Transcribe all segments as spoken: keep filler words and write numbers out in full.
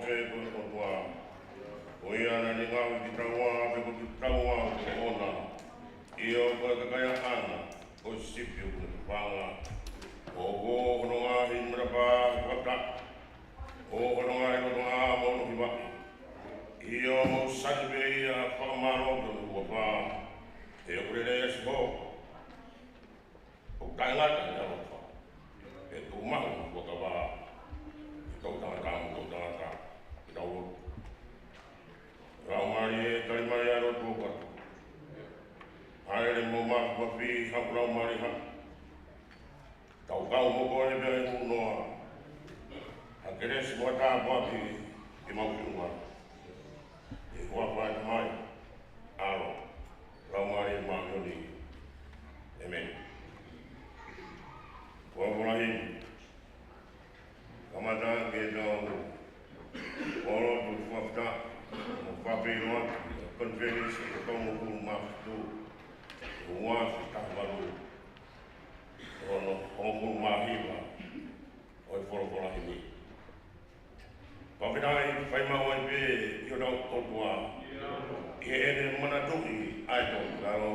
Ko e ʻOtua, ko ia naʻa ne ngaohi kitaua, pea ko kitaua ko hono. ʻIo, ko e kakai ʻaʻana, ko e sipi ʻo hono tupanga. ʻOku ʻi hono ngaahi matapā ʻa e fakataha, ʻo hono ngaahi lotoʻā mo hono hiva. ʻIo, mou sani pē ia, fakamālō ki hono huafa. He ʻoku lelei ʻa Sihova, ʻoku taʻengata ʻene ʻaloʻofa. He ʻoku maʻu ʻene fuakava ʻi he toʻutangata mo e toʻutangata. Ke tau lotu. Laumālie, tali mai ʻa e lotu ʻo e kau. Hāʻele mo māfimafi, haʻu Laumālie, haʻu. Tau kau mo koe pea ʻi he ʻunoa. Ha kelesi mo e tāpuaki ke mau feʻunga. ʻI he huafa ʻo e Tamai, ʻAlo, Laumālie Māʻoniʻoni. ʻĒmeni. Ko e folofola himi. Kamata ke tau ʻoatu e fakafetaʻi mo e fakafeʻiloaki ʻi he konifelenisi ʻo e Kaungā Kulu Māfitu, ua afe taha valu, ono hongofulu mā hiva ʻo e folofola himi. Fakafetaʻi, fai maʻu ai pē ki hotau ʻOtua, ʻi heʻene manatuʻi ʻa e tō lalo.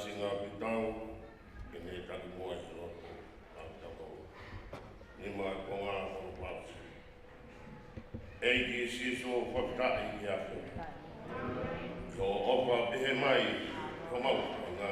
Singa pitau, ke ne taki mo e loto, a tau. Ni ma konga o pasi. ʻEiki Sīsū, fakafetaʻi ʻi he ʻaho ni. Ko ʻofa pehē mai, ko mau anga.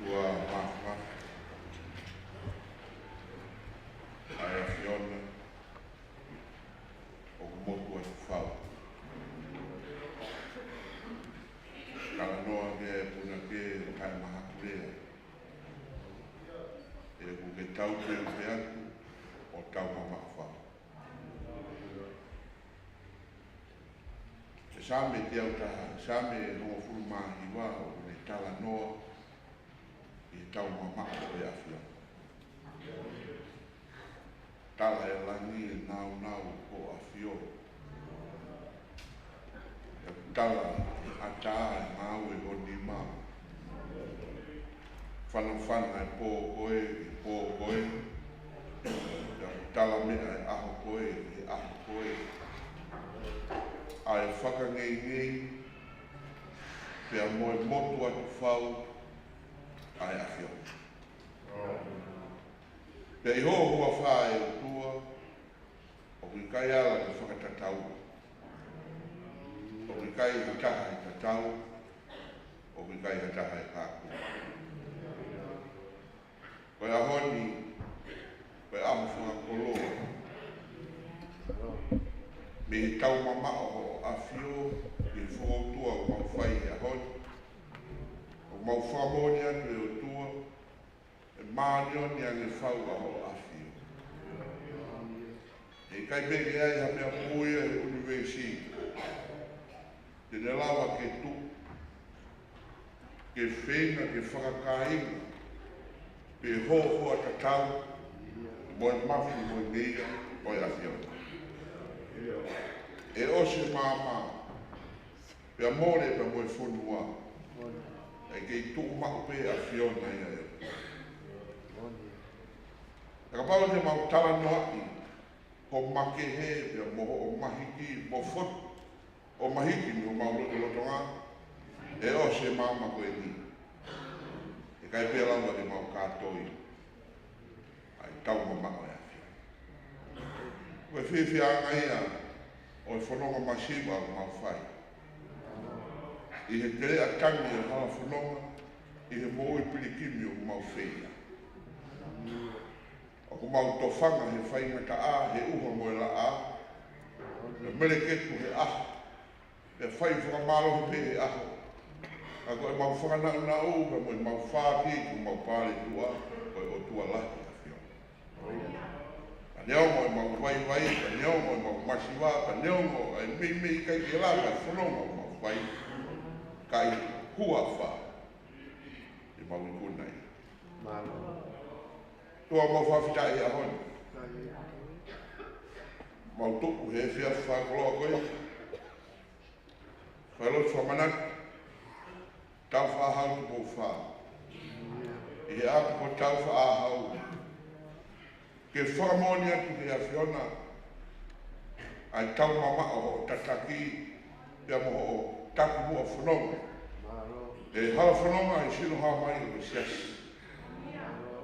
Ua mafa ʻa e ʻAfiona ʻoku motu atu fau. Talanoa ke puna ke kai maha kulea. ʻE ku ke tau ke upe atu ʻo tau mamaʻo fau. ʻE Saame teau taha, Saame hongofulu mā hiva ʻoku ne talanoa ʻi he tau mamaʻo ʻo e ʻAfiona. Tala ʻe langi ʻe naunau ho ʻAfio. ʻE tala ʻe ʻatā ʻe ngāue ho nima. Fanafana ʻe pō ko ē, ʻi pō ko ē. ʻE tala meʻa ʻe ʻaho ko ē, ʻi ʻaho ko ē. ʻA e fakangeingei, pea mo e motu atu fau ʻa e ʻAfiona. Pea ʻi ho huafa ʻe ʻOtua, ʻoku ʻikai ala ke fakatatau. ʻOku ʻikai ha taha ʻe tatau, ʻoku ʻikai ha taha ʻe kākā. Ko e ʻaho ni, ko e ʻaho fakakoloa. Mei he tau mamaʻo ho ʻAfio, ʻi he fokoutua ʻoku mau fai he ʻaho ni. ʻOku mau fakamoʻoni atu ʻe ʻOtua, ʻe māʻoniʻoni ange fau ʻa ho ʻAfio. ʻE ʻikai pē ke ʻi ai ha meʻa mui ʻi he ʻunivēsi te ne lava ke tuʻu, ke feinga, ke fakakāinga, pe hohoa tatau mo e mafi mo e ngeia ʻo e ʻAfiona. ʻE ʻosi e maama, pea mole pea mo e fonua. ʻE kei tuʻu maʻu pē ʻAfiona ia ʻe. Kapau te mau talanoaʻi ho makehe pea mo hoʻo mahiki, mo fotu ʻo mahiki mei homau lotolotonga, ʻe ʻosi e maama ko eni. ʻE ʻikai pē lava ke mau kātoi ʻa e tau mamaʻo ʻa e ʻAfiona. Ko e fiefiaʻanga ia ʻo e fononga masiva ʻoku mau fai. ʻI he teleʻa tangi ʻo e hala fononga, ʻi he moʻui pilikimi ʻoku mau fai. ʻOku mau tofanga he faingataʻa, he ʻuha mo e laʻā, ʻe meleketu he ʻaho, ʻe fai fakamālohi pē he ʻaho. Ka ko e mau fakanaunau, ka mo e mau fāki, ko e mau pale tuʻa, ko e ʻOtua lahi ʻa e ʻAfiona. Ka neongo e mau vaivai, ka neongo e mau masiva, ka neongo e meimei ʻikai ke lava e fononga ʻoku mau fai, ka ʻi ho huafa te mau ikuna ai. Mālō. ʻOtua, mau fakafetaʻi he ʻaho ni. Mau tuku he efiafi fakakoloa ko ē. Fai lotu fakamanatu. Tau Faʻahau Tupou Fā. ʻI he ʻapi ko Tau Faʻahau, ke fakamoʻoni atu ki he ʻAfiona ʻa e tau mamaʻo hoʻo tataki, pea mo hoʻo taki muʻa fononga. ʻE hala fononga ʻi he sino hā mai ʻo e siasi.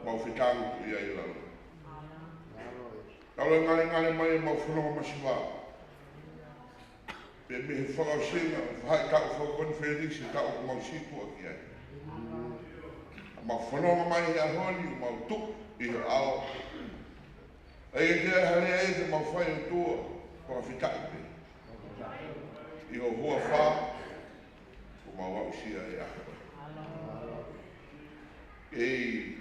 Mau fetāngutuʻi ai ʻi lalo. Tau lōngalongalo mai ʻemau fononga masiva. Pea mei he fakaʻosinga, faʻahitaʻu fakakonifelenisi, taʻu ʻoku mau sītuʻa ki ai. Mau fononga mai he ʻaho ni, mau tuʻu ʻi he ʻao. ʻEiki, ʻe ʻi ai ha lea ʻe te mau fai ʻOtua, fakafetaʻi pē. ʻI ho huafa, ʻoku mau aʻusia e ʻaho. Kei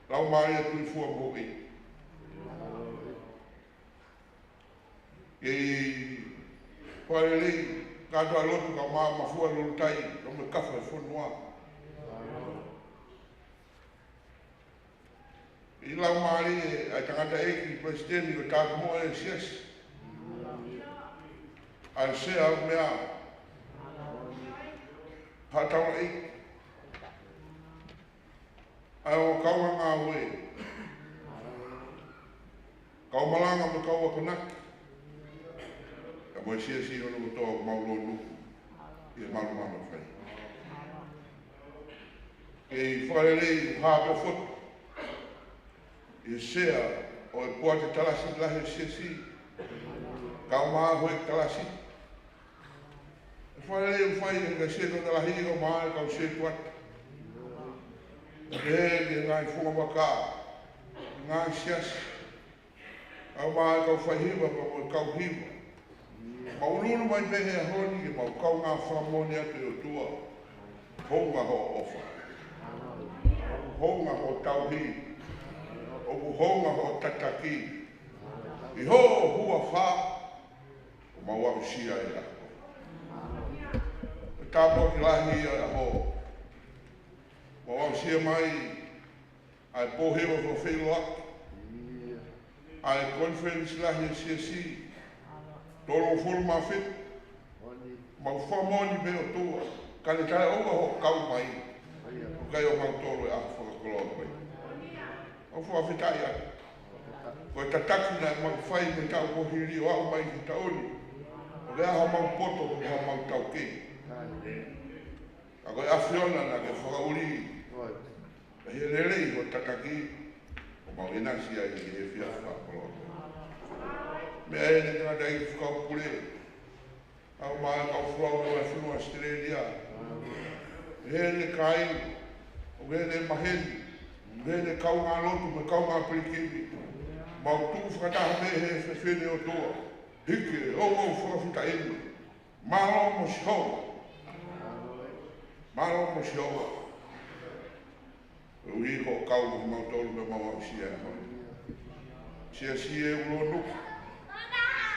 lau mai e tui fua mo e. Kei fakalelei, kātoa lotu ka mā mafua lolo tai, ka mo e kafa e fonua. ʻI lau mālie ʻa e tangataʻeiki palesiteni ʻo e tāpuaki ʻo e siasi. ʻA e sea ʻo e meʻa. Haʻa taulaʻeiki. ʻA e ʻo kaungā ngāue. Kau malanga mo kau akonaki. Ka mo e siasi ʻo e loto ʻo mau lōnuku. ʻI he malu malu fai. Kei fakalelei ʻo hā pē fotu. ʻI he sea ʻo e poate talasi lahi ʻo e siasi. Kau mā ho e talasi. ʻE fakalelei ʻo fai ʻe he kau sētuata lahi ʻo mā e kau sētuata. Pea ki he ngaahi fungavaka. Ngaahi siasi. ʻA mā e kau faihiva, pea mo e kau hiva. Mau ʻunuʻunu mai pē he ʻaho ni ke mau kaungā fakamoʻoni atu ʻe ʻOtua. Hounga hoʻo ʻofa. Hounga hoʻo tauhi. ʻOku hounga hoʻo tataki. ʻI ho huafa, ʻoku mau aʻusia e ʻaho. Tāpuaki lahi ʻa e ʻaho. Mau aʻusia mai ʻa e pō hiva fakafeʻiloaki. ʻA e konifelenisi lahi ʻo e siasi. Tolungofulu mā fitu. Mau fakamoʻoni pē ʻOtua. Ka ne taʻeʻoua hoʻo kau mai. ʻOku ʻikai ʻo mautolu e ʻaho fakakoloa ko ē. Mau fakafetaʻi atu. Ko e tataki naʻa mau fai mei he taʻu kuo hili ʻo aʻu mai ki he taʻu ni. ʻOku ʻikai ha mau poto, ko ha mau taukei. Ka ko e ʻAfiona naʻa ke fakaʻuli. Ka he lelei hoʻo tataki, ʻoku mau ʻinasi ai he efiafi fakakoloa. Meʻa eni tangataʻeiki fakaupule. ʻA mā e kau folau ʻo e fonua ʻAositelēlia. Heni kāinga, ʻo heni maheni, heni kaungā lotu mo e kaungā pilikimi. Mau tuʻu fakataha mei he fefine ʻOtua. Hiki, ʻo mau fakafetaʻi. Mālō mo Sihova. Mālō mo Sihova. Koeʻuhi hoʻo kau mo kimautolu pea mau aʻusia e ʻaho ni. Siasi ʻoku lōnuku.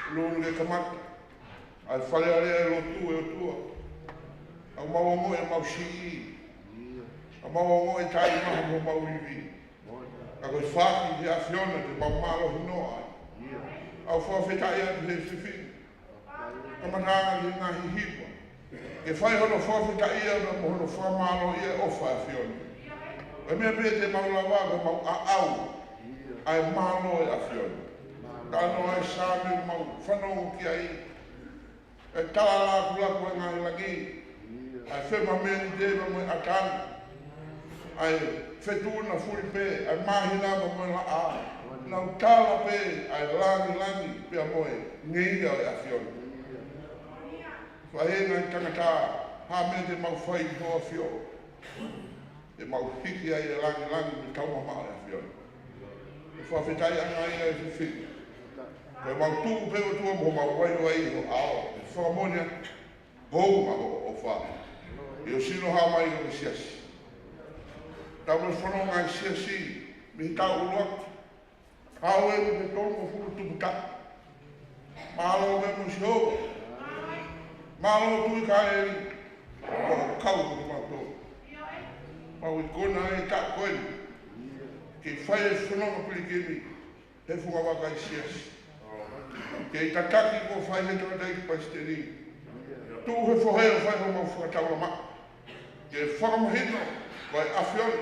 ʻUluʻulu ke kamata. ʻA e Fale Alea ʻo e lotu ʻe ʻOtua. ʻOku mau ongoʻi ʻemau siʻi. ʻOku mau ongoʻi e taimaha mo homau ivi. Ka ko e foaki ʻa e ʻAfiona te mau mālohi noa ai. ʻOku fakafetaʻi atu he efiafi ni. Kamataʻanga ki he ngaahi hiva. Ke fai hono fakafetaʻia mo hono fakamālōʻia e ʻofa ʻa e ʻAfiona. Ko e meʻa pē te mau lava ko ʻemau ʻaʻau ʻa e mālō ʻo e ʻAfiona. Talanoa ʻa e Saame mau fanongo ki ai. ʻE tala lakulaku ʻa e ngaahi langi. ʻA e fema meni teva mo e ʻatana. ʻA e fetuʻuna fuli pē, ʻa e māhina mo e laʻā. Nau tala pē, ʻa e langilangi, pea mo e ngeia ʻo e ʻAfiona. Faʻahinga ʻi tangata, ha meʻa te mau fai ki ho ʻAfio. Te mau hiki ai e langilangi mo e taumamaʻo ʻo e ʻAfiona. ʻE fakafetaʻi ange ia ʻe fefine. Ko ʻemau tuʻu pē ʻOtua mo mau vaivai ho ʻao. ʻE fakamoʻoni atu. Hounga hoʻo ʻofa. ʻI ho sino hā mai ʻo e siasi. Tau mo e fononga ʻa e siasi. Mei he taʻu ʻuluaki. Hau e mei he tolungofulu tupu taha. Mālō meʻa mo Sihova. Mālō Tuʻi Kāleli. Mau kau mo kimautolu. Mau ikuna e taʻu ko eni. Ke fai e fononga pilikimi. He fungavaka ʻi siasi. Kei tataki kuo fai he tangataʻeiki palesiteni. Tuʻu he fohe ʻo fai homau fakataulama. Ke fakamahino ko e ʻAfiona.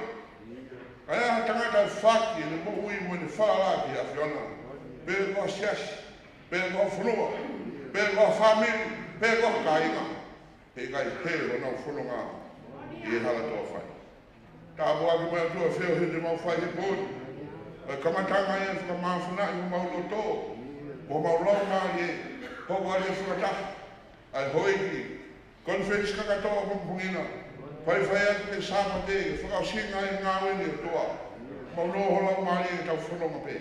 Ka ʻi ai ha tangata ʻe foaki ʻene moʻui mo ʻene falala ki he ʻAfiona. Pe ko e siasi. Pe ko e fonua. pe ko ha fāmili, pe ko ha kāinga, heʻikai hē honau fononga ʻi he hala tō fai. Tāpuaki mai ʻOtua e feohi te mau fai he pō ni. ʻO kamataʻanga ia ʻo fakamāfanaʻi homau loto, mo homau laumālie, hoko atu e fakataha ʻa e houʻeiki konifelenisi kakato ʻo e pongipongi ni. Faifai atu ki he Sāpate, ke fakaʻosinga e ngāue ni ʻOtua. Mau nofo ho laumālie ke tau fononga pē.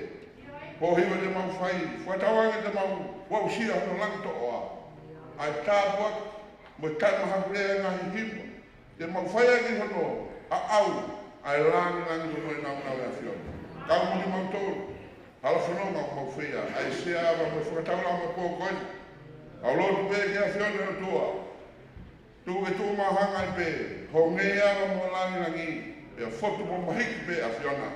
Pōhiva te mau fai, fakatauange te mau aʻusia hono langi toʻoa ʻa e tāpuaki mo e taʻemahakulea e ngaahi hiva. Te mau fai ʻaki hono aʻau ʻa e langilangi mo e nāunau ʻa e ʻAfiona. Kau mo kimautolu, hala fononga ʻoku mau fai ai, ʻa e sea ava mo e fakataulama pō ko eni. ʻOku mau lotu pē ki he ʻAfiona ʻOtua. Tuku ke tuʻu mahanga ai pē ho ngaahi ava mo e langilangi, pea fotu mo mahiki pē ʻAfiona.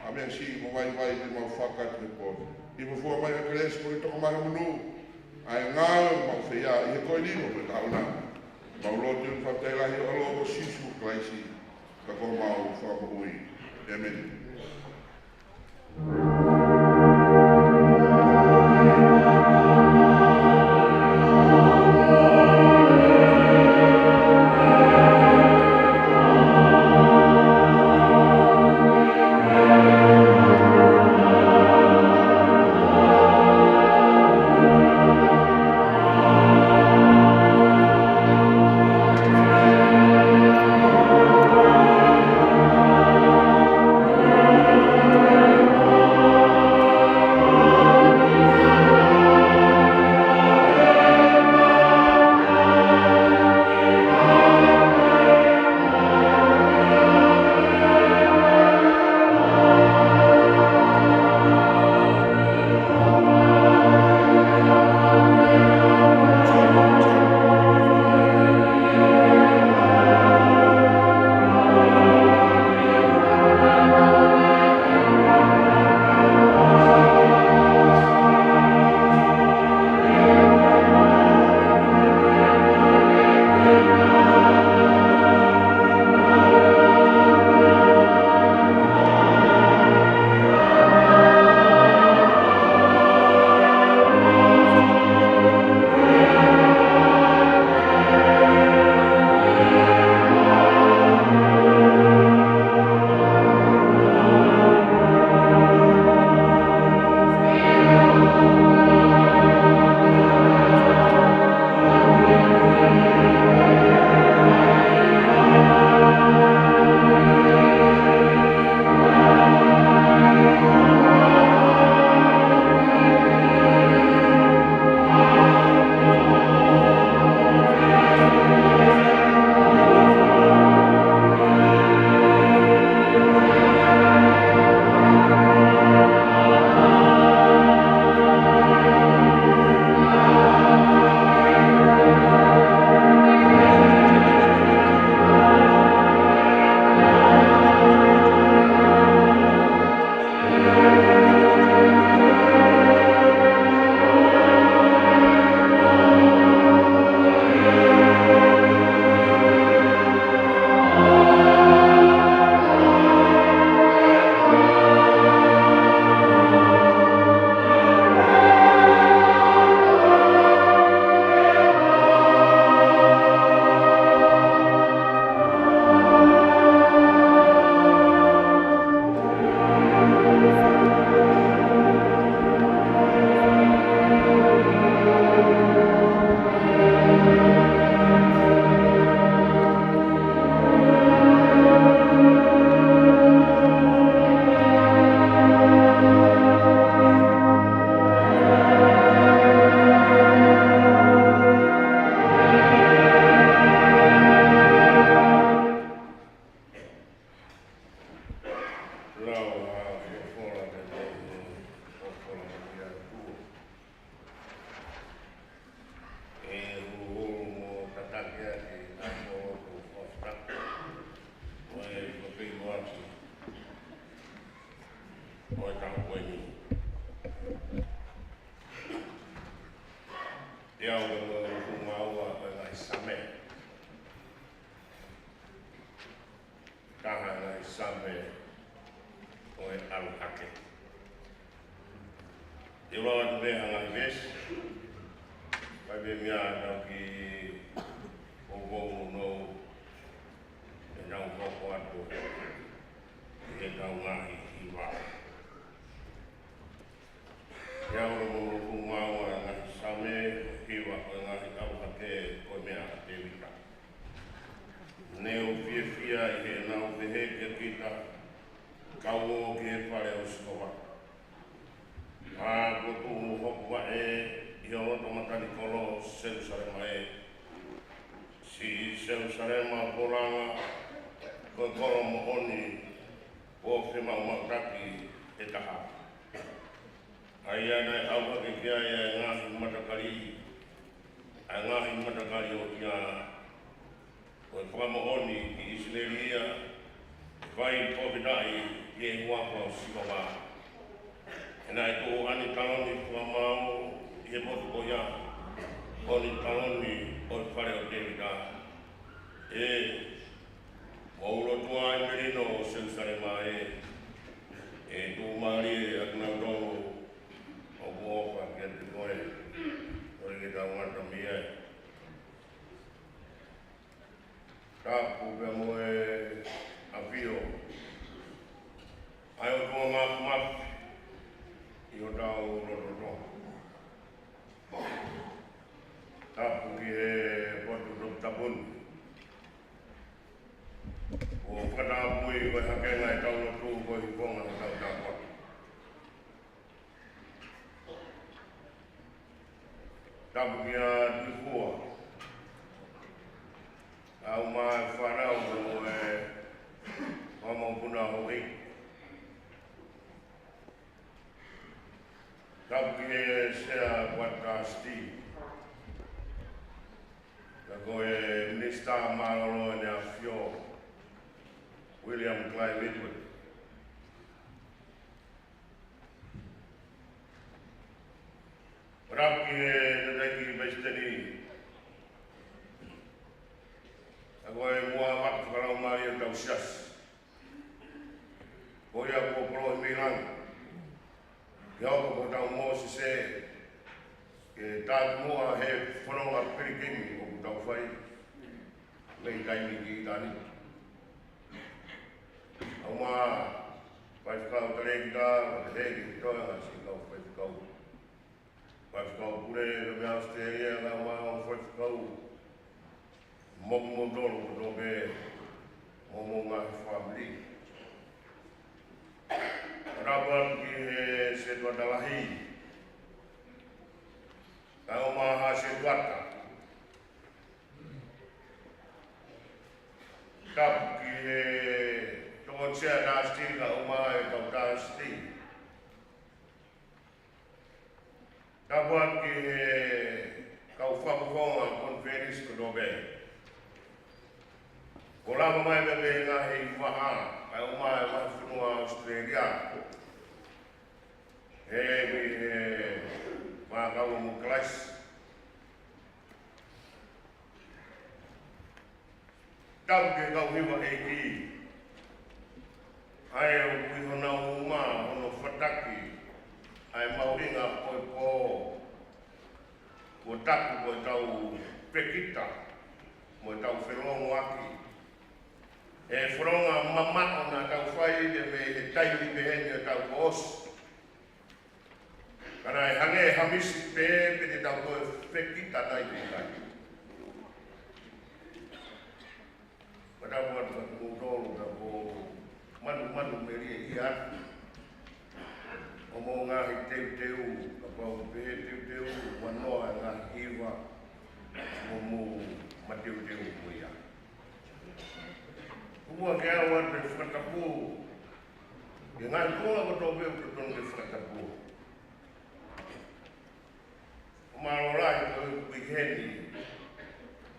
ʻA e meʻa siʻi mo vaivai te mau fakakakato he pō ni. ʻI he fua mai ʻa e kelesi mo e tokamālie monū, ʻa e ngāue ʻoku mau fai ʻi he ko eni mo e taʻu ni. Mau lotu ʻi he fakafetaʻi lahi ʻo e ʻAlo ko Sīsū Kalaisi, ka ko homau Fakamoʻui. ʻĒmeni. Lau ʻa e folofola mei he folofola ʻa e ʻOtua. ʻE huluhulu mo tataki ʻaki ʻa e koloa ʻo e fakafetaʻi, mo e fakafeiloaki ʻo e taʻu ko eni. Te u lau ʻa e ngaahi Same. Taha e ngaahi Same ʻo e ʻalu hake. Te u lau atu pē ʻa e ngaahi veesi. Fai pē meʻa ʻetau kiʻi poupou nounou, ʻetau hoko atu ʻi heʻetau ngaahi hiva. ʻIa ora mo ora kumau ʻa e ngaahi Saame, hiva ʻo e ngaahi ʻalu hake ko e meʻa ʻa Tēvita. Ne u fiefia ʻi heʻenau pehē kiate kita, Kau ō ki he fale ʻo Sihova. ʻA, kuo tuʻu hoku vaʻe ʻi he loto matanikolo, Selūsalema ē. Siʻi Selūsalema, ko e langa, ko e kolo moʻoni, kuo fiemaʻu maʻutaki ʻe taha. ʻA ia naʻe ʻalu hake ki ai ʻa e ngaahi matakali, ʻa e ngaahi matakali ʻo ia, ko e fakamoʻoni ki ʻIsileli ia, ʻe fai fakafetaʻi ki he huafa ʻo Sihova. He naʻe tuʻu ʻa e taloni fakamaau ʻi he potu ko ia, ko e taloni ʻo e fale ʻo Tēvita. ʻE, mou lotua ʻi he melino ʻo Selūsalema ē, ʻe tuʻumālie ʻa kinautolu ʻoku ʻofa kiate koe. Kole ke tau ngata mei ai. Tapu pea mo e ʻafio ʻa e ʻOtua Māfimafi ʻi hotau loto. Tapu ki he potu toputapu ni. ʻOku fakatapui ko e hakenga ʻetau lotu koeʻuhi ko e ngaahi tau tāpuaki. Tapu kia Tuʻifua, ʻa e ʻumaʻā e fānau mo e fanga mokopuna houʻeiki. Tapu ki he Sea Kuata Steve. Ka ko e Minisitā Mālōlō ʻEne ʻAfio, William Clive Edward. Tapu ki he Tataki Palesiteni. Ka ko e muʻa vaka fakalaumālie ʻo e tau siasi. Ko ia kuo polohi mei langi. Ke hoko ko hotau Mōsese, ke tāki muʻa he fononga pilikimi ʻoku tau fai mei taimi ki ʻitāniti. ʻA e ʻumaʻā e faifekau talēkita, ʻa e heki toenga siʻi kau faifekau. Faifekau pule mei ʻAositelēlia, ʻa e ʻumaʻā e faifekau mo kimoutolu kotoa pē mo homou ngaahi fāmili. Tapu atu ki he setuata lahi, kae ʻumaʻā ha setuata. Tapu ki he tokoni sea tāsiti, kae ʻumaʻā e kau tāsiti. Tapu atu ki he kau fakafofonga konifelenisi kotoa pē. Kuo lava mai pē mei he ngaahi vahaʻa, kae ʻumaʻā e vahefonua ʻAositelēlia. He, he, he, vaʻa kau mo Kalaisi. Tapu ki he kau hiva ʻeiki, ʻa ia ʻoku ʻi honau uma hono fataki ʻa e mahuʻinga ʻo e pō kuo taku ko ʻetau fekita mo ʻetau felōngoaki. ʻE fononga mamaʻo naʻa tau fai mei he taimi pehē ni ʻo ʻetau kuo ʻosi. Ka naʻe hangē ha misi pē pe te tau toe fekita taimi ʻe taha. Ka tapu atu kia kimoutolu, ka ko e manumanu melie ia atu ʻo mou ngaahi teuteu, kapau pē teuteu, ua noa e ngaahi hiva, mo mou mateuteu mo ia. Kuo ke ʻalu atu e fakatapu, ke ngaahi konga kotoa pē ʻoku totonu ke fakatapu. Mālō lahi ko e uike ni,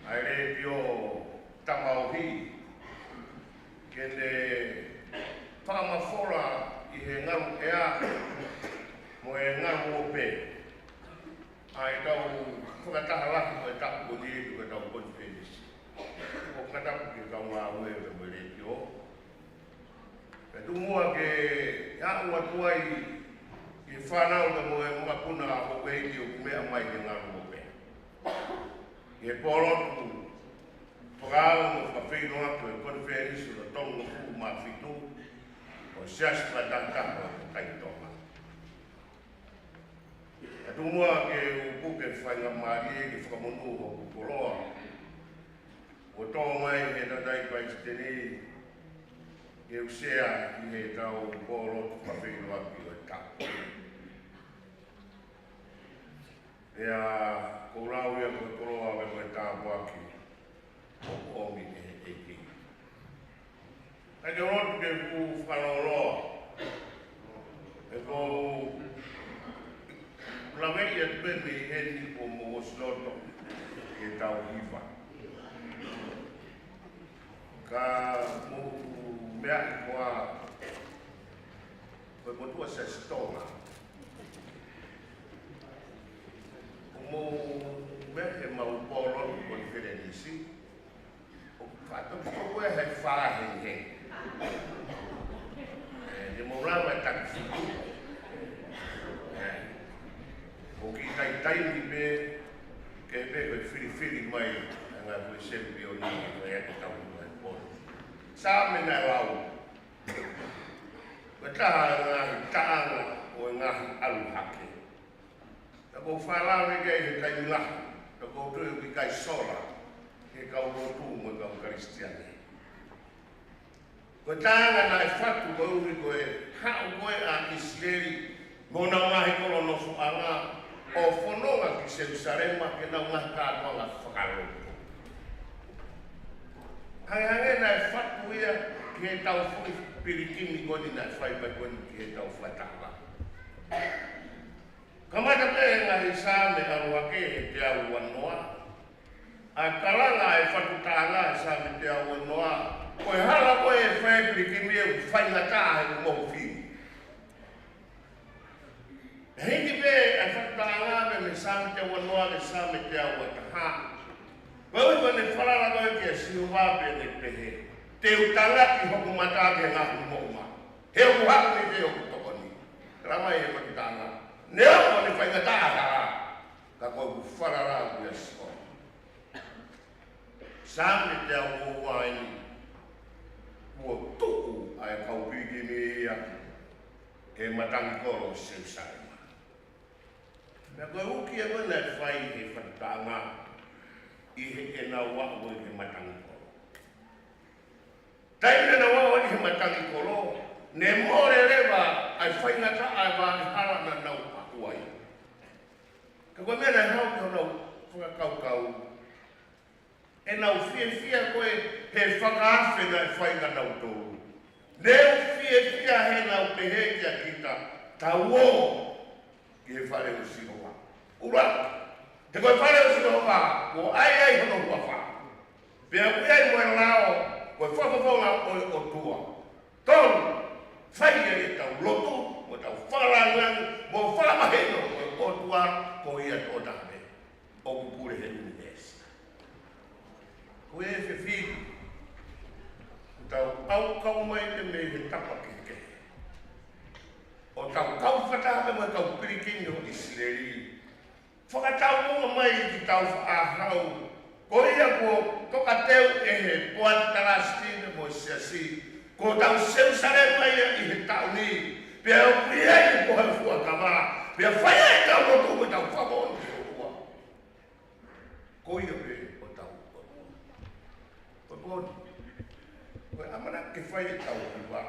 ʻa e Letiō Tamaohi, ke ne fakamafola ʻi he ngalu ʻea mo e ngalu ope, ʻa e kau fakataha lahi ko e tapu ko eni ko e kau konifelenisi. ʻOku fakatapu ki he kau ngāue pea mo e Letiō. Pea tuku muʻa ke aʻu atu ai ki he fānau pea mo e mokopuna houʻeiki ʻoku meʻa mai he ngalu ope. ʻi he pōlotu fakaava mo fakafeʻiloaki ʻo e konifelenisi ʻo e tolungofulu mā fitu ʻo e Siasi Fakatahataha ʻo e Kakai Tonga. Kae tuku muʻa ke u puke faingamālie ke fakamonū hoku koloa kuo tō mai ʻe he tangataʻeiki palesiteni ke u sea ʻi heʻetau pōlotu fakafeʻiloaki ʻo e taʻu. Pea ʻoku ou lau ia ko e koloa pea mo e tāpuaki ʻoku ʻomi ʻe he ʻEiki. Kae ke u lotu ke u fakalōloa. He ʻoku ou laveʻi atu pē mei heni kuo mou ʻosi loto ke tau hiva. Ka mou meaʻi koā ko e motuʻa Siasi Tonga, ʻoku mou meʻa he mau pōlotu konifelenisi, ʻoku faʻa toki toko ʻe he fā hengihengi. ʻE, ne mou lava e taki fitu. ʻE, ʻoku ʻikai taimi pē ke pē ko e filifili mai ʻa e ngaahi foʻi semipioni ʻe fai ʻaki ʻetau ʻuhinga e pōlotu. Saame naʻe lau, ko e taha e ngaahi taʻanga ʻo e ngaahi ʻalu hake. Ka ʻoku ou faʻa lave ki ai he taimi lahi, ka ʻoku ou tui ʻoku ʻikai sola ki he kau lotu mo e kau Kalisitiane. Ko e taʻanga naʻe fatu koeʻuhi ko e haʻu ko ē ʻa ʻIsileli mo honau ngaahi kolo nofoʻanga ʻo fononga ki Selusalema ki heʻenau ngaahi kātoanga fakalotu. Hangehangē naʻe fatu ia ki heʻetau foʻi pilikimi ko eni naʻe fai mai ko eni ki heʻetau fakataha. Kamata pē ngaahi Saame ʻalu hake he teau uanoa. ʻA e kalanga ʻa e fatu taʻanga he Saame teau uanoa, ko e hala ko ē ʻe fai pilikimi ʻoku faingataʻa he ʻoku mohu fili. ʻE hiki pē ʻa e fatu taʻanga mei he Saame teau uanoa ki he Saame teau uataha. Koeʻuhi ko ʻene falala ko ē kia Sihova pea ne pehē, te u tangaki hoku mata ki he ngaahi moʻunga, he ʻoku haʻu mei fē hoku tokoni. Talamai ʻe he fatu taʻanga, neongo ʻene faingataʻa e hala, ka ko ʻeku falala ʻoku ʻia Sihova. Saame teau uaua eni, kuo tuʻu ʻa e kau pilikimi ia he matangi kolo ʻo Selusalema. Pea ko e uki ia ko ē naʻe fai ʻe he fatu taʻanga ʻi heʻenau aʻu ko ē ki he matangi kolo. Taimi naʻa nau aʻu ai ki he matangi kolo, ne mole leva ʻa e faingataʻa ʻa e vaʻa hala naʻa nau aʻu ai. Ka ko e meʻa naʻe hau ki honau fakakaukau, ʻenau fiefia ko ē he fakaafe naʻe fai kia nautolu. Ne u fiefia heʻenau pehē kia kita, tau ō ki he fale ʻo Sihova. ʻUluaki, he ko e fale ʻo Sihova, kuo ʻai ai hono huafa. Pea ʻoku ʻi ai mo e lao, ko e fakafofonga ʻo e ʻOtua. Tolu, fai ai ʻetau lotu, mo ʻetau fakalāngilangi, mo fakamahino, ko e ʻOtua, ko ia tokotaha pē ʻoku pule he ʻunivēsi. Ko e fefine, ʻoku tau ʻaukau mai pē mei he tapa kehekehe. ʻO tau kau fakataha pē mo e kau pilikimi ʻo ʻIsileli. Fakatauʻolunga mai ki tau faʻahau. Ko ia kuo tokateu ʻe he poate talasitine mo e siasi, ko hotau Selusalema ia ʻi he taʻu ni. Pea ʻoku ʻi ai ʻa e pohe fuakava. Pea fai ai ʻetau lotu mo ʻetau fakamoʻoni ki he ʻOtua. Ko ia pē ʻoku tau ʻOtua. Ko e pō ni, ko e ʻamanaki ke fai ʻetau hiva,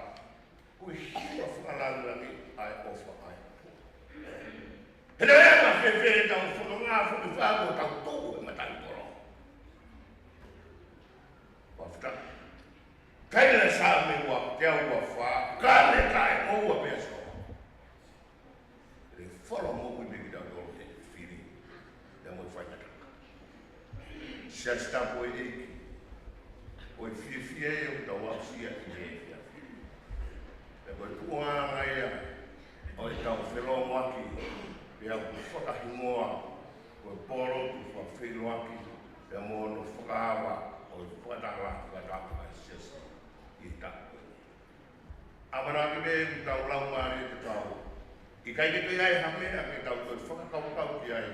ko e hiva fakalāngilangi ʻa e ʻofa ʻa e ʻOtua. He naʻe anga fēfē ʻetau fononga, fononga ko ʻetau tuʻu he matangi kolo. Fakafetaʻi. Kaila Saame ua, teau uafā, ka ne taʻeʻoua pē ʻa Sihova. ʻE folo moʻui pē kitautolu he fili, pea mo e faingataʻa. Siasi Tapu ʻo e ʻEiki, ko e fiefia ia ʻoku tau aʻusia ʻi he efiafi ni. Pea ko e tuʻunga ia ʻo ʻetau felōngoaki, pea ʻoku fakahingoa ko e pōlotu fakafeʻiloaki, pea mo hono fakaava ʻo e fakataha, fakataha ʻa e siasi ʻi he taʻu ko eni. ʻAmanaki pē ʻoku tau laumālie tatau. ʻIkai ke toe ʻi ai ha meʻa ke tau toe fakakaukau ki ai.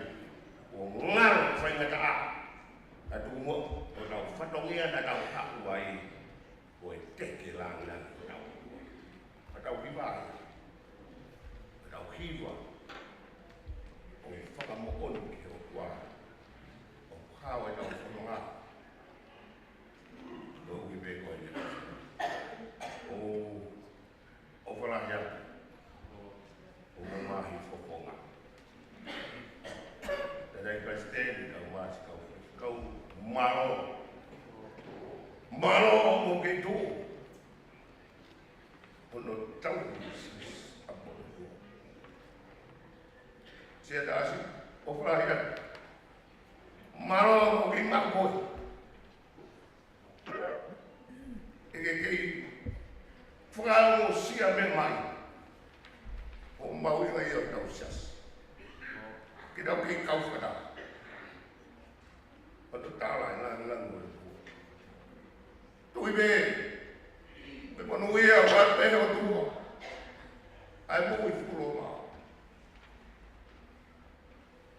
Kuo ngalo e faingataʻa. Ka tuku muʻa, ko ʻetau fatongia naʻa tau haʻu ai, ko e teke langilangi ʻo ʻetau ʻOtua. Ka tau hiva ai, ka tau hiva, ʻo fakamoʻoni ki he ʻOtua ʻoku hao ʻetau fononga. Ko e ʻuhi pē ko eni. ʻOku ou ʻofa lahi atu ʻo mamahi fofonga. Tēnei Palesiteni, kau masi, kau, kau mālō. Mālō ʻoku ke tuʻu hono tauhi Siasi ʻa Polotuʻa. Siasi Taʻasi, ʻofa lahi atu. Mālō ʻoku ke maʻu koe. ʻE ke kei fakaongosia mai ʻo mahuʻingaʻia ʻetau Siasi. Ke tau kei kau fakataha ʻo tatala e langilangi ʻo e ʻOtua. Tui pē, pea monūʻia ʻa e ʻOtua, ʻa e moʻui fuoloa.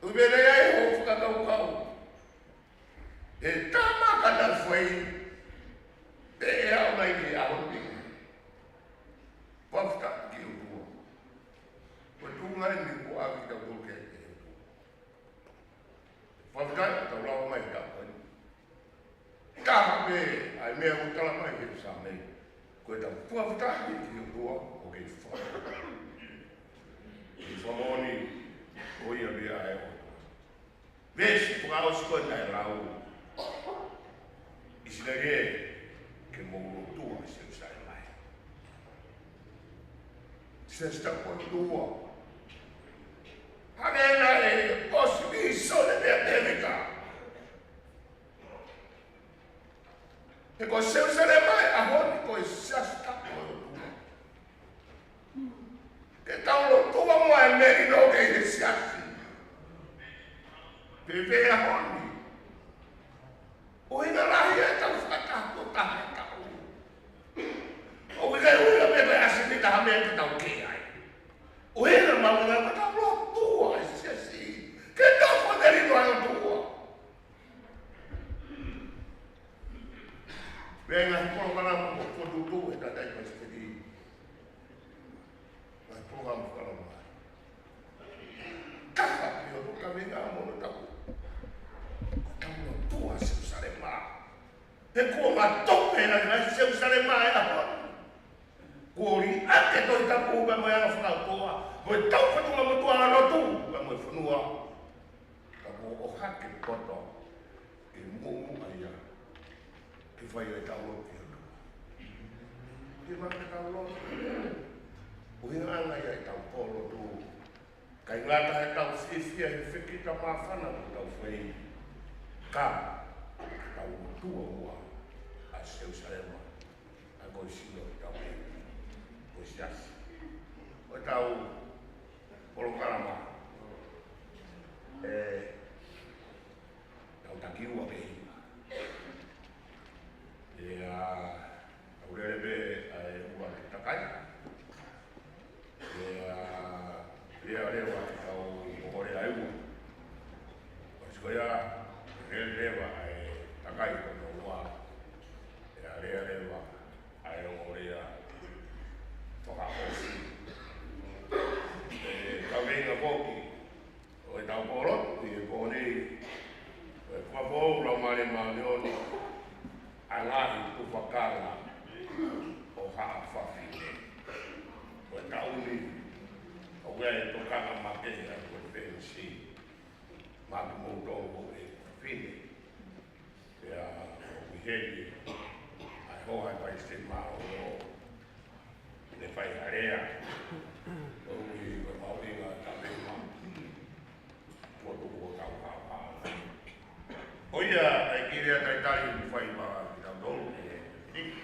Tui pē, ʻe ʻi ai hoʻo fakakaukau, ʻe tama ka na fai, pea ʻe aʻu mai ki he ʻaho ni. Fakafetaʻi ki he ʻOtua. Ko e tuʻunga eni kuo ʻave kitautolu ki he ʻOtua. Fakafetaʻi, tau lava mai he ʻaho ni. Taha pē ʻa e meʻa ʻoku tala mai he Saame, ko ʻetau fakafetaʻi ki he ʻOtua ʻoku kei fai. Ko e fakamoʻoni, ko ia pē ʻa e ʻOtua. Veesi fakaʻosi ko ē naʻe lau, ʻIsileli ē, ke mou lotua Selūsalema ē. Siasi Taʻu ko e Ua. Hangē naʻe ʻosi mīsone mei ʻAmelika. He ko Selūsalema ʻi he ʻaho ni ko e Siasi Taʻu ko e Ua. Ke tau lotua mo e melino ki he Siasi. Pea ʻi he ʻaho ni, ʻuhinga lahi ʻetau fakataha ko e taha ʻetau. ʻOku ʻikai ʻuhinga pē ko e ʻasi pē taha meʻa ke tau kei ai. ʻUhinga mahuʻinga ko ʻetau lotua e Siasi. Ke tau fakamelino ʻa e ʻOtua. Pea ngaahi polokalama ko, ko tutu e tatai Palesiteni. Ngaahi polokalama fakalama. Taha pē ʻo e kaveinga mo hono tau. Ko ʻetau lotua Selūsalema. He kuo ngatope ʻa e ngaahi Selūsalema ʻi he ʻaho ni. Kuo liʻaki e Tohi Tapu pea mo e anga fakaʻotua. Mo ʻetau fatongia motuʻa ʻa e lotu pea mo e fonua. Ka kuo ʻohake poto ke muʻomuʻa ia ke fai ʻetau lotu ki he ʻOtua. Ke fai ʻetau lotu. ʻUhinga ia ʻetau pō lotu. ʻIkai ngata heʻetau fiefia he fekita māfana ʻoku tau fai, ka tau lotua muʻa ʻa Selūsalema. ʻA ko e sino ʻetau ʻEiki, ko e Siasi. Ko ʻetau polokalama, ʻe, tau takiua pē. ʻIa, tau lele pē ʻa e ua ke takai. ʻIa, ʻia leva ke tau ongo lea ʻe ua. Ko ia, lele leva ʻa e takai ko hono ua. ʻIa, lele leva ʻa e ongo lea fakaʻosi. ʻE, kaveinga foki ʻo ʻetau pō lotu ʻi he pō ni, ko e Fakafoʻou Laumālie Māʻoniʻoni, ʻa e ngaahi tufakanga ʻo haʻa fafine. Ko e taʻu ni, ʻoku ʻi ai e tokanga makehe ʻa e konifelenisi, maʻa kimoutolu ko e fafine. Pea ʻoku ʻi heni ʻa e hoa ʻo e Palesiteni Māʻolunga, ne fai ha lea. ʻOku ʻi he mahuʻinga ʻa e taʻu ni, ʻoku tuku ʻo tau hapa. Ko ia ʻa e kiʻi lea talitali ʻoku fai maʻa kitautolu ki he ʻEiki.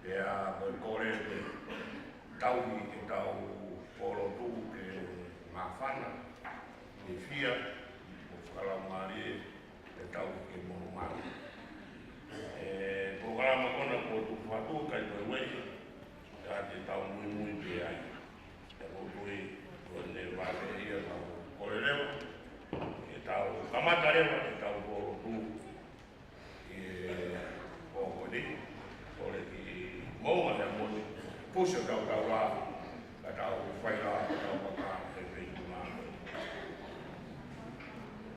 Pea ko e kole ke tauhi ʻetau pō lotu ke māfana, ke fiefia, ʻo fakalaumālie, ke tauhi ke monumanu. ʻE, polokalama ko ena kuo tuku atu, ʻikai toe ueʻi, ka te tau muimui pē ai. Pea ʻoku ou tui, ko ʻene vale ia, tau kole leva, ke tau kamata leva ʻetau pō lotu. Sio tau tau la, ka tau fai la